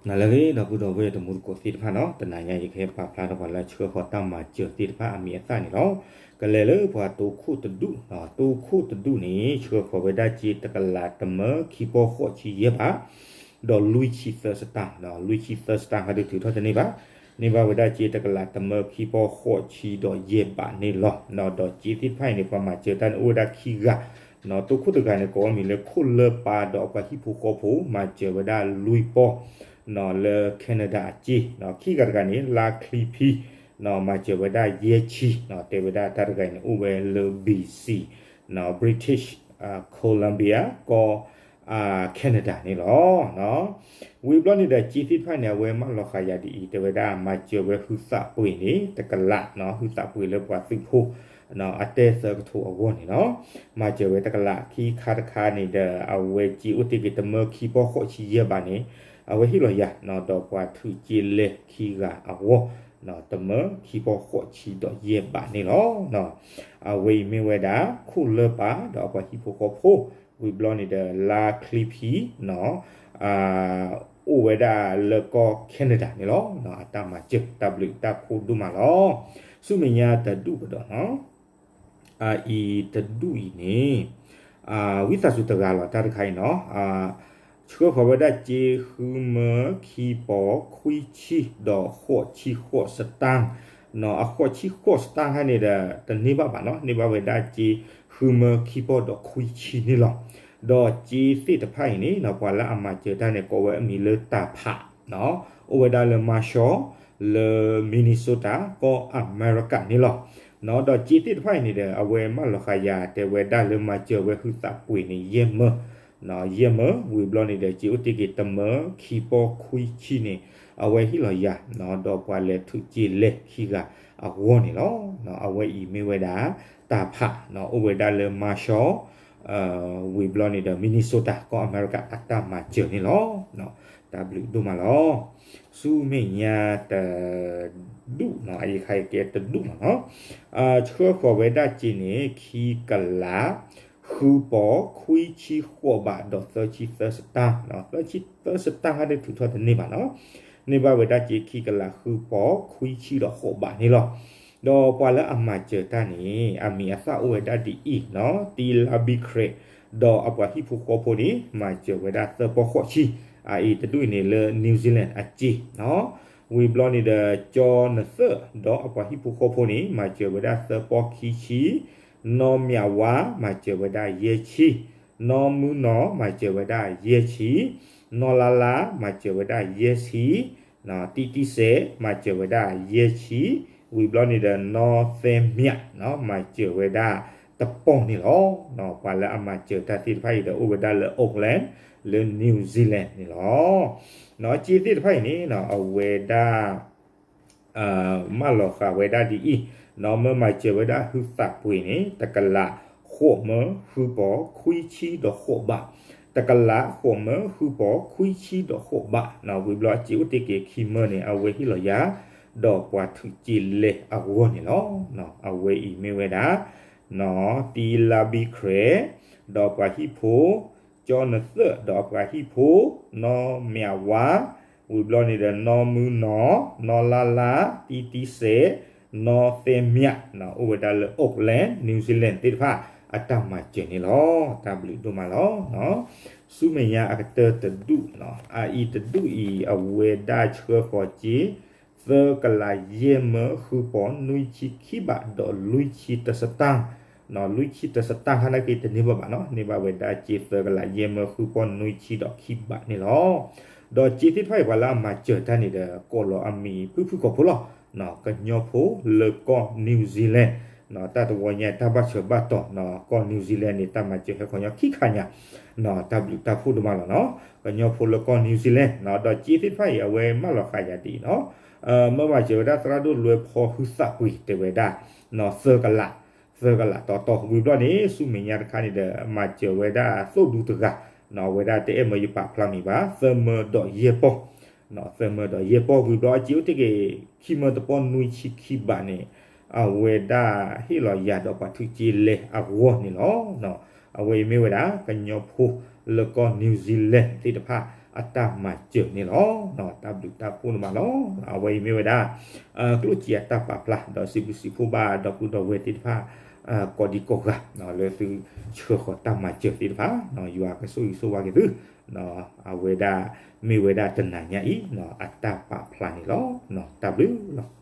နၤလၢအဂ့ၤ ဒီပုၢ်ဒီဝဲၢ်တံၤသကိးသ့ၣ်တဖၣ်နီၤ, တနၤညါယကဟဲပာ်ဖျါထီၣ်ပှၤလၢအဆှၢဃီၤတၢ်မၤစၢၤသ့ၣ်တဖၣ်အမံၤအသၣ်န့ၣ်လီၤ. ကလဲၤလၢပှၤတိခိၣ်တဒူၣ်, တိခိၣ်တဒူၣ်န့ၣ် ဆှၢဃီၤဝဲဒၣ်စ့တကလးတမၢခံပီၢ်ဃိးဆံယဲၢ်ဘး ဒီးလွံၢ်ဆံသၢစတၢ်, လွံၢ်ဆံသၢစတၢ်ဟဲဒုးထုးထီၣ်တန့ၢ်ဘၣ်, န့ၢ်ဘၣ်ဝဲဒၣ်စ့တကလးတမၢခံပီၢ်ဃိးဆံဒီးယဲၢ်ဘးန့ၣ်လီၤ. ဒီးစ့သ့ၣ်တဖၣ်အံၤန့ၣ် ပှၤမၤစၢၤတၢ်န့ၣ်အိၣ်ဝဲဒၣ်ခံဂၤ, တိခိၣ်တဂၤန့ၣ် ကိးအမံၤလၢခိၣ်လၢပၢ်ဒီးအပှၤဟံၣ်ဖိဃီဖိ မၤစၢၤဝဲဒၣ်လွံၢ်ပီၢ် လၢ Canada အစ့, ခံဂၤတဂၤန့ၣ် လါချံဖံ မၤစၢၤဝဲဒၣ်ယဲၢ်ဆံ, တဲဝဲဒၣ်တၢ်တဂၤအံၤန့ၣ် အိၣ်ဝဲလၢ B C, British Columbia ကီၢ် Canada န့ၣ်လီၤ. ဝံၤဘျီန့ၣ်ဒီး စ့သ့ၣ်တဖၣ်န့ၣ် အဝဲမၢလီၤဃာ်ယၤဒ်အံၤ တဲဝဲဒၣ် မၤစၢၤဝဲဟုသးပှ့ၤန့ၣ် တကလး, ဟုသးပှ့ၤလၢပှၤသုးဖိ အတဲသၢကထိအဂီၢ်န့ၣ်လီၤ. မၤစၢၤဝဲတကလး, ခံခါတခါန့ၣ်ဒီး အဝဲစ့အိၣ်တ့ၢ်က့ၤတမၢခံပီၢ်ဃိးဆံယဲၢ်ဘးန့ၣ် အဝဲဟ့ၣ်လီၤယၤ ဒီးပှၤထုးစ့လဲခံဂၤအဂီၢ်, တမၢခံပီၢ်ဃိးဆံဒီးယဲၢ်ဘးန့ၣ်လီၤ. အဝဲအံၤမ့ၢ်ဝဲဒၣ် ခိၣ်လၢပၢ်ဒီးအပှၤဟံၣ်ဖိဃီဖိ, ဝံၤဘျီန့ၣ်ဒီး လါချံဖံ အိၣ်ဝဲဒၣ်လၢကီၢ် Canada န့ၣ်လီၤ. အတၢ်မၤစၢၤ တၢ်ဘျုးတၢ်ဖှိၣ်ဒိၣ်မးလီၤ. ဆူမဲာ်ညါတဒူၣ်ကဒီးနီၤ, အအံၤတဒူၣ်အံၤန့ၣ် ဝံသးစူၤတဂၤလီၤ တၢ်တခါအံၤနီၤ, ဆှၢဃီၤဝဲဒၣ်စ့ဃုမၢခံပီၢ်ခွံဆံဒီးဃိးဆံဃိးစတၢ်, အဃိးဆံဃိးစတၢ်ခါန့ၣ်ဒီး တန့ၢ်ဘၣ်ဘၣ်နီၤ, န့ၢ်ဘၣ်ဝဲဒၣ်စ့ဃုမၢခံပီၢ်ဒီးခွံဆံန့ၣ်လီၤ. ဒီးစ့သ့ၣ်တဖၣ်အံၤန့ၣ် ပှၤလၢအမၤစၢၤတၢ်န့ၣ် ကိးဝဲအမံၤလၢတၢ်ဖး အိၣ်ဝဲဒၣ်လၢ Marshall လၢ Minnesota ကီၢ်အမဲရကၤန့ၣ်လီၤ. ဒီးစ့သ့ၣ်တဖၣ်အံၤန့ၣ်ဒီး အဝဲမၢလီၤဃာ်ယၤ တဲဝဲဒၣ်လၢမၤစၢၤဝဲဟုသးပှ့ၤန့ၣ် ယဲၢ်မၢ, ယဲၢ်မၢ, ဝံၤဘျီန့ၣ်ဒီး စ့အိၣ်တ့ၢ်က့ၤတမၢခံပီၢ်ခွံဆံန့ၣ် အဝဲဟ့ၣ်လီၤယၤ ဒီးပှၤလဲၤထုးစ့လဲခံဂၤအဂီၢ်န့ၣ်လီၤ. အဝဲအံၤမ့ၢ်ဝဲဒၣ် တၢ်ဖး အိၣ်ဝဲဒၣ်လၢ Marshall ဝံၤဘျီန့ၣ်ဒီး Minnesota ကီၢ်အမဲရကၤအတၢ်မၤစၢၤန့ၣ်လီၤ. တၢ်ဘျုးဒိၣ်မးလီၤ. ဆူမဲာ်ညါတဒူၣ်နီၤ, အယခါအံၤကဲတဒူၣ်မးနီၤ, ဆှၢဃီၤဝဲဒၣ်စ့န့ၣ် ခံကလး ဃုပီၢ်ခွံဆံဃိးဘးဒီးသၢဆံသၢစတၢ်, သၢဆံသၢစတၢ်ဟဲဒုးထုးထီၣ်တန့ၢ်ဘၣ်နီၤ, န့ၢ်ဘၣ်ဝဲဒၣ်စ့ခံကလးဃုပီၢ်ခွံဆံဒီးဃိးဘးန့ၣ်လီၤ. ဒီးပှၤလၢအမၤစၢၤတၢ်န့ၣ် အမံၤအသၣ်အိၣ်ဝဲဒၣ်ဒ်အံၤနီၤ, တံလါဘံခရဲး ဒီးအပှၤဟံၣ်ဖိဃီဖိန့ၣ် မၤစၢၤဝဲဒၣ်သၢပီၢ်ဃိးဆံ, အအံၤတဒူၣ်အံၤန့ၣ်လၢ New Zealand အစ့, ဝံၤဘျီန့ၣ်ဒီး ကၠီနသၢၣ် ဒီးအပှၤဟံၣ်ဖိဃီဖိန့ၣ် မၤစၢၤဝဲဒၣ်သၢပီၢ်ခံဆံ, နီၢ်မၠးဝါ မၤစၢၤဝဲဒၣ်ယဲၢ်ဆံ, နီၢ်မုၢ်နီၢ် မၤစၢၤဝဲဒၣ်ယဲၢ်ဆံ, နီၢ်လါလါ မၤစၢၤဝဲဒၣ်ယဲၢ်ဆံ, တံတံစဲး မၤစၢၤဝဲဒၣ်ယဲၢ်ဆံ, ဝံၤဘျီန့ၣ်ဒီး နီၢ်သဲမၠး မၤစၢၤဝဲဒၣ်တပီၢ်န့ၣ်လီၤ. ပှၤလၢအမၤစၢၤတၢ်သ့ၣ်တဖၣ်အံၤဒီး အိၣ်ဝဲဒၣ်လၢ Auckland လၢ New Zealand န့ၣ်လီၤ. စ့သ့ၣ်တဖၣ်အံၤန့ၣ် အဝဲဒၣ် မၢလီၤဃာ်ဝဲဒၣ်ဒ်အံၤ, မၢမၤစၢၤဝဲဒၣ်ဟုသးပှ့ၤန့ၣ် တကလးဃိးမၢဃုပီၢ်ခွံဆံဒီးဃိးဘး, တကလးဃိးမၢဃုပီၢ်ခွံဆံဒီးဃိးဘး, ဝံၤဘျီစ့အိၣ်တ့ၢ်က့ၤခံမၢန့ၣ် အဝဲဟ့ၣ်လီၤယၤ ဒီးပှၤထုးစ့လဲအဂီၢ်န့ၣ်လီၤ. အဝဲအံၤမ့ၢ်ဝဲဒၣ် တံလါဘံခရဲး ဒီးပှၤဟံၣ်ဖိ, ကၠီနသၢၣ် ဒီးအပှၤဟံၣ်ဖိ, နီၢ်မၠးဝါ, ဝံၤဘျီန့ၣ်ဒီး နီၢ်မုၢ်နီၢ်, နီၢ်လါလါ, တံတံစဲး, နီၢ်သဲမၠး, အိၣ်ဝဲဒၣ်လၢ Auckland New Zealand သ့ၣ်တဖၣ် အတၢ်မၤစၢၤန့ၣ်လီၤ. တၢ်ဘျုးဒိၣ်မးလီၤ. ဆူမဲာ်ညါအကတၢၢ်တဒူၣ်, အအံၤတဒူၣ်အံၤ အဝဲဒၣ်ဆှၢဃီၤစ့ သၢကလးယဲၢ်မၢဃုပီၢ်နွံဆံခံဘးဒီးလွံၢ်ဆံတၢစတၢ်, လွံၢ်ဆံတၢစတၢ်ခါန့ၣ်က့ၤတန့ၢ်ဘၣ်ဘၣ်နီၤ, န့ၢ်ဘၣ်ဝဲဒၣ်စ့သၢကလးယဲၢ်မၢဃုပီၢ်နွံဆံဒီးခံဘးန့ၣ်လီၤ. ဒီးစ့သ့ၣ်တဖၣ်အံၤ ပှၤလၢအမၤစၢၤတၢ်န့ၣ်ဒီး ကိးလီၤအမံၤဖုၣ်ဖုၣ်ကိာ်ဖိလီၤ. ကညီဖိလၢကီၢ် New Zealand တၢ်တဝီညါတၢ်ဘၣ်ဆၢဘၣ်တီၤ, ကီၢ် New Zealand န့ၣ် တၢ်မၤစၢၤဟဲခီညီခံခါညါ, တၢ်ဘျုးတၢ်ဖှိၣ်ဒိၣ်မးလီၤနီၤ. ကညီဖိလၢကီၢ် New Zealand ဒီးစ့သ့ၣ်တဖၣ်အံၤ အဝဲမၢလီၤဃာ်ယၤဒ်အံၤနီၤ, မၢမၤစၢၤဝဲဒၣ်သရၣ်ဒိၣ်လွဲဖီဟုသးပှ့ၤတဲဝဲဒၣ် သၢကလး, သၢကလးတီတီ, ဝံၤဘျီန့ၣ် ဆူမဲာ်ညါတခါန့ၣ်ဒီး မၤစၢၤဝဲဒၣ်သိၣ်ဒူတဂၤ, အဝဲဒၣ်တအဲၣ်မၢယပာ်ဖျါမံၤဘၣ်, သၢမၢဒီးယဲၢ်ပီၢ်, သၢမၢဒီးယဲၢ်ပီၢ် ဝံၤဘျီ အစ့အိၣ်တ့ၢ်က့ၤ ခံမၢတပီၢ်နွံဆံခံဘးန့ၣ်, အဝဲဒၣ်ဟ့ၣ်လီၤယၤဒီးပှၤထုးစ့လဲအဂီၢ်န့ၣ်လီၤ. အဝဲအံၤမ့ၢ်ဝဲဒၣ် ကညီဖိလၢကီၢ် New Zealand သ့ၣ်တဖၣ် အတၢ်မၤစၢၤန့ၣ်လီၤ. တၢ်ဘျုးတၢ်ဖှိၣ်န့ၣ်မးလီၤ. အဝဲအံၤမ့ၢ်ဝဲဒၣ် ကျိၣ်စ့အတၢ်ပာ်ဖျါ ဒီးစံးဘျုးစံးဖှိၣ်ဘၣ်ဒီပုၢ်ဒီဝဲၢ်သ့ၣ်တဖၣ် ကိးဒံကိးဂၤ လၢသုဆှၢဃီၤတၢ်မၤစၢၤသ့ၣ်တဖၣ် ယွၤကဆိၣ်ဂ့ၤဆိၣ်ဝါက့ၤသု အဝဲဒၣ် မ့ၢ်ဝဲဒၣ်တနၤညါအံၤ အတၢ်ပာ်ဖျါန့ၣ်လီၤ. တၢ်ဘျုးလီၤ.